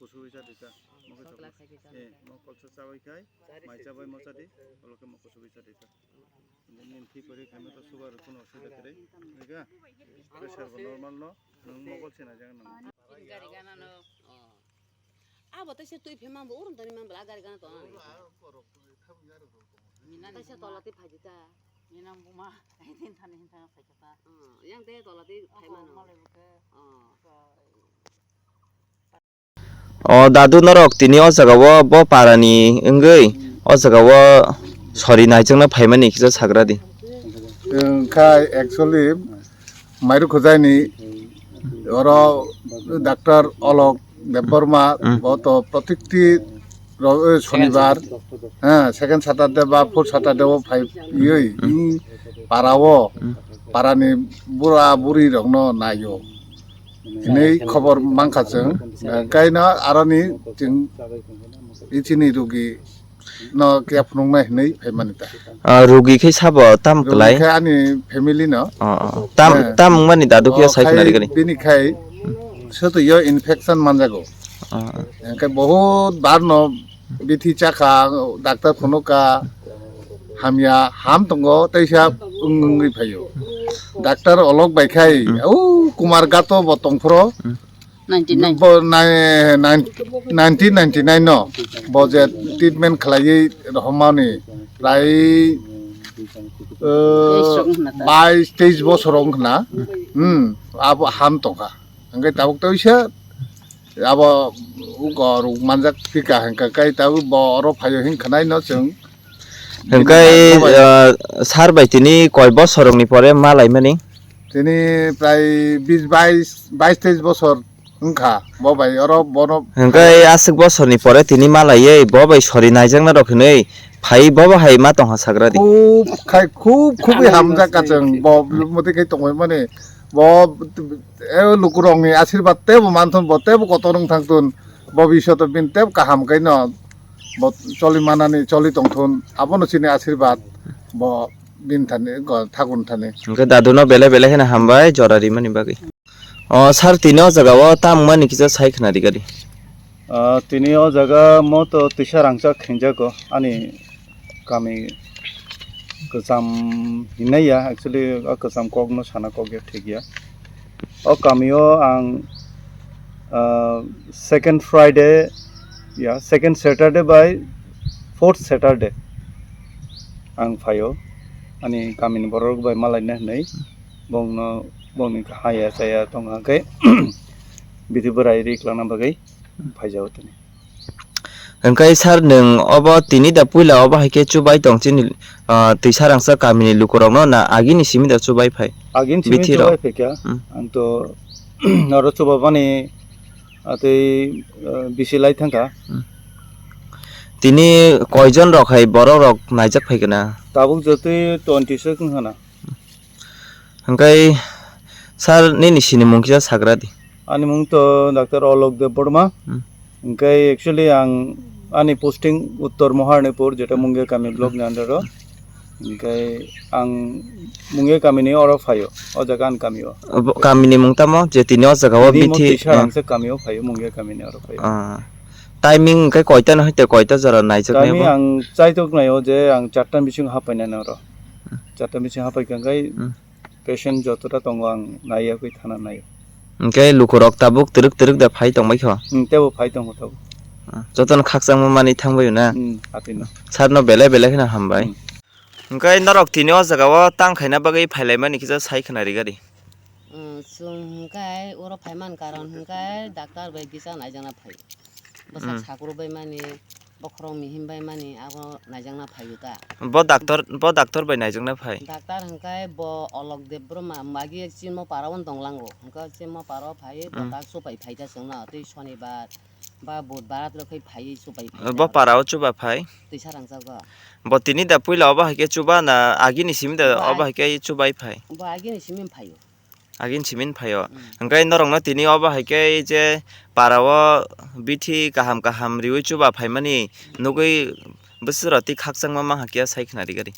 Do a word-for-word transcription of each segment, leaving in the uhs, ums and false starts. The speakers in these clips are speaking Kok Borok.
Kusubi cha dita. Mokol cha. Eh, mokol cha chabai khai. Mai chabai mocha di. Olo khe mokol subi cha dita. Nin thi pori khai to sugar kuno osubida kwrwi. Rega. Pressure bo normal no. Nwng mokol sina jang nang. Gari gana no. Abo to se twi phe mambo urum tani mambo a gari gana to. Mina ta se tola ti phaji ta. Mina buma. Tin thani hin thang phaji ta. Yang te tola ti phai mano. O dadu norok tini o jaga o bo para ni wngwi o jaga o sori naijakna phaimani kisa sagra di. Wngkha actually Mairu Khujai ni oro doctor Olok Debbarma bo to protikti ro-, eh, Shonibar, eh, second Saturday ba fourth Saturday o phai yoi para o para ni bura buri rok no naio. Hinwi khobor mankha chwng. Kaino aroni chwng ichini rugi no kya phunuknai hinwi phaimani ta. Ah, rugi khe sabo tam kwlai? Rugi khe ani family no. Oh, oh. Tam, eh, tam wngmani dadu khe oh, sai khai khwnari gani. Bini khai soto yo infection manjago. Oh, oh. Hingkhe bahut bar no bithi chakha, doctor phunukha, hamya ham tongo, teisa wng wngwi phaio. Doctor Olok bai khai, hmm, o Kumar Gato bo tongphro. Hmm. Ninety nine. Bo nai-, nine-, nineteen ninety nine no bo je treatment khlaiwi rohormani prai, uh, bais teis bosor wng khna. Hmm, abo ham tongkha. Hingke tabuk teisa abo ugo ruk manjak thika hingka kai tabuk bo oro phaio hin khnai no chwng. Hingke, uh, sir bai tini koi bosor rokni pore ma laimani? Tini prai bis bais, bais teis bosor wngkha bo bai oro bono. Hingke aswk bosorni pore tini ma laiwi bo bai sori naijakna rok hinwi phai bo bo hai ma tongha sagra di. Khub khai khub khubui hamjak ka chwng bo motwi khai tongwi mani bo e lukurokni asirbat tebo manthun bo tebo kotor wng thangthun bo bisoto bini tebo kaham khaino bo choli manani choli tongthun abono chini asirbat bo bini thani thakurni thani. Hingke daduno belai belai kheno hambai jora rimani bagwi. O sir, tini o jaga o tamungmani kisa sai khna di gari. Ah, tini o jaga mo to tisa rangchak khinjago ani kami kwcham hinai ya, actually o kwcham kok no sana kok ya thik ya. O kami o ang, ah, second Friday ya, second Saturday by fourth Saturday ang phaio ani kami ni borok bai malai na hinai. Bongno, bongni haya chaya tong hwnkhe bithi bwrai ri kwlangna bagwi phaijago tini. Hwnkhe sir, nwng obo tini da puila obo hai khe chubai tong chini, ah, twi sarangsa kamini lukurokno na agini simi da chubai phai? Agini simi bithi rok chubai phai kha. Hmm. Ang to oro chubabani atwi, ah, bisi lai thangkha. Hmm. Tini koijon rok hai borok rok naijak phai kha na? Tabuk jotwi twenty se wng khna. Hwnkhe sir, nini sinimung kisa sagra di. Ani mung to Doctor Olok Debbarma. Hmm. Hwnkhe actually ang ani posting Uttor Maharnipur, jeta Mungia kami block ni under o. Hwnkhe ang Mungia kami ni oro phaio, o jaga ani kami o. Bo kami ni mung tamo je tini o jaga o bithi, tisa rangsa kami o phaio, Mungia kami ni oro phaio. Ah. Timing hwnkhe koita no hai te koita jora naijak nai bo? Timing ang chaitok nai o je ang charta ni bisingo hapai nai oro. Hmm. Charta ni bisingo hapai kha hwnkhe, hmm, patient jotota tongo ang naiya kwi thana nai. Hwnkhe lukurok tabuk twrwk twrwk da phai tongbai kho? Hmm, tebo phai tongo tabuk. Ah, jotono khakchangma manwi thangbai o na? Hmm, atwino. Sir no belai belai kheno hambai. Hmm. Hwnkhe norok tini o jaga o tang khaina bagwi phailaimani kisa sai khna ri gari. Hmm, chwng hwnkhe oro phaiman karon hwnkhe doctor bai kisa naijakna phai. Bwsak, hmm, sakrubaibaimani, bokhorok mihimbaimani abo naijakna phaio ta. Bo doctor, bo doctor bai naijakna phai? Doctor hwnkhe bo Olok Debbarma, magi Chirmo para o tonglango. Hwnkhe Chirmo para o phaiwi, hmm, bo tak chubai phaikha chwngno, tei Sonibar ba Budbar rok khai phaiwi chubai phaikha. Bo para o chuba phai? Twisa rangchago. Bo tini da puila obo hai khe chuba na agini simi da obo hai khe chubai phai? Bo agini simi phaio. Agin simin phaio. Hmm. Hwnkhe norokno tini obo hai khe je para o bithi kaham kaham riwi chuba phaimani nugwi bwswk rok twi khakchangma mankha kiya sai khna ri gari.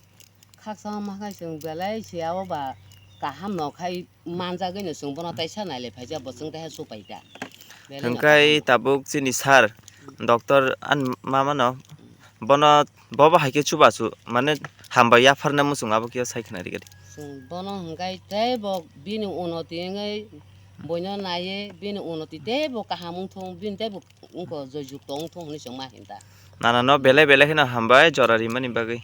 Khakchangma mankha chwng belai se abo ba kaham no khai manjagwi no chwng bono taisa nailai phaijak bo chwng taiha chubai da. Belai no hwnkhe kaham. Tabuk chini sir, doctor an ma mano, bono, bobo hai khe chubachu, mane hambai yapharna muchung abo khe sai khna rikadi. Chwng bono hwnkhe teibo bini unoti wngwi boino naiwi bini unoti teibo kaham wngthung, bini teibo wngkho joyjukto wngthung hwnwi chwng ma hinta. Nana no belai belai kheno hambai jora rimani bagwi.